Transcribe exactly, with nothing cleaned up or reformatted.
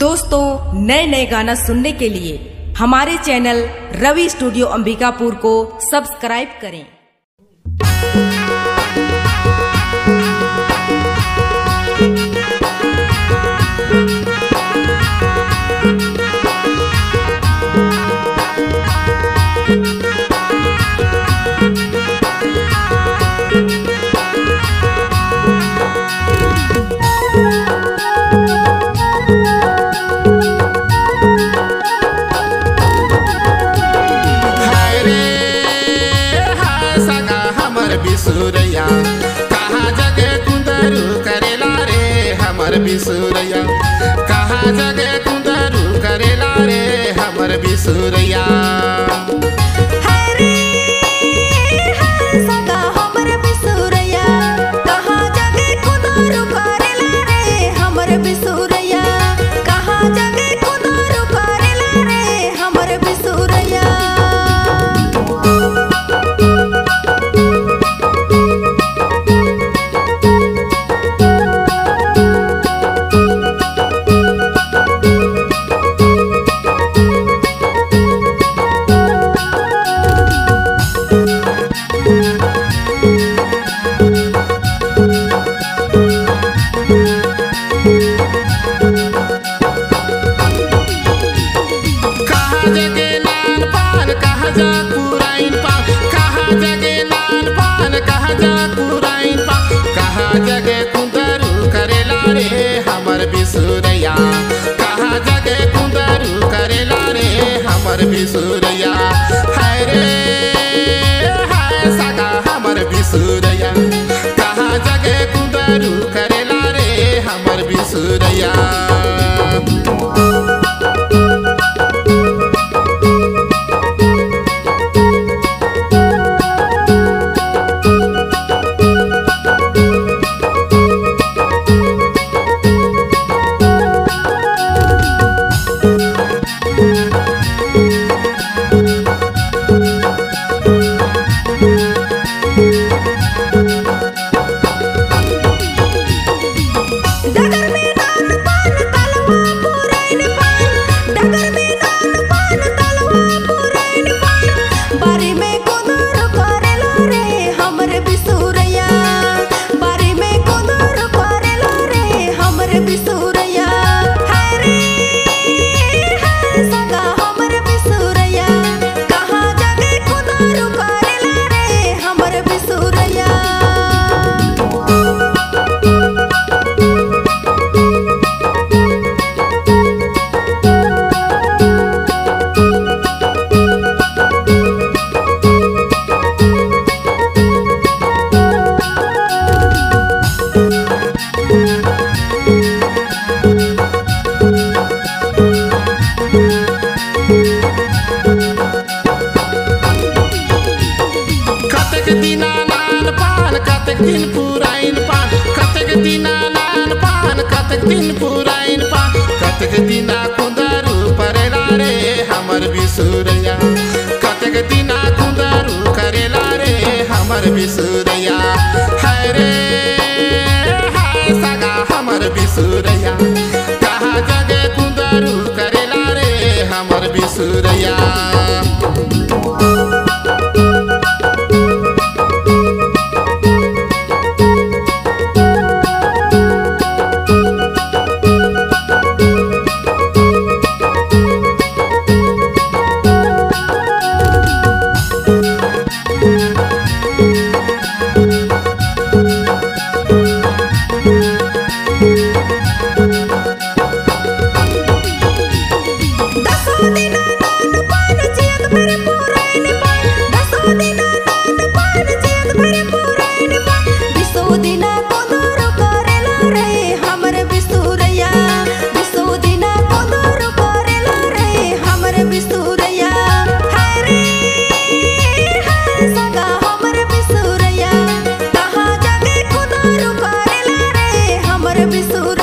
दोस्तों, नए नए गाना सुनने के लिए हमारे चैनल रवि स्टूडियो अंबिकापुर को सब्सक्राइब करें। हाय रे, हाय सगा हमर बिसुरैया, कहाँ जगे कुंदरू करेला रे हमर बिसुरैया, कहाँ जगे कुंदरू करेला रे हमर बिसुरैया। हाय रे, हाय सगा हमर बिसुरैया, कहाँ जगे कुंदरू करेला रे हमर बिसुरैया, कहाँ जगे कुंदरू करेला रे हमर बिसुरैया। कहाँ जगे नान पान, कहाँ जा पुराइन पान, कहाँ जगे नान पान, कहाँ जा पुराइन पान, कहाँ जगे कुंदरू करेला रे हमर बिसुरैया, कहाँ जगे कुंदरू करेला रे हमर बिसुरैया। हाय रे, हाय सगा हमर बिसुरैया, कहाँ जगे कुंदरू करेला रे हमर बिसुरैया। डगर में नान पान, तलवा पुरैन पान, डगर में नान पान, तलवा पुरैन पान, बारी में कुंदरू करेला रे हमर बिसुरैया, बारी में कुंदरू करेला रे हमर बिसुरैया। हाय रे, हाय सगा हमर बिसुरैया, कहाँ जगे कुंदरू करेला रे हमर बिसुरैया। कतेक दिना नान पान, कतेक दिन पुराइन पान, कतेक दिना नान पान, कतेक दिन पुराइन पान, कतेक दिना कुंदरू परेला रे हमर बिसुरैया, कतेक दिना कुंदरू करेला रे हमर बिसुरैया। हाय रे, हाय सगा हमर बिसुरैया, कहाँ जगे कुंदरू करेला रे हमर बिसुरैया। दसो दिना नान पान, चियत भर पुरैन पान, दसो दिना नान पान, चियत भर पुरैन पान, बिसो दिना कुंदरू करेला रे हमर बिसुरैया, बिसो दिना कुंदरू करेला रे हमर बिसुरैया। हाय रे, हाय सगा हमर बिसुरैया, कहाँ जगे कुंदरू करेला रे हमर बिसुरैया।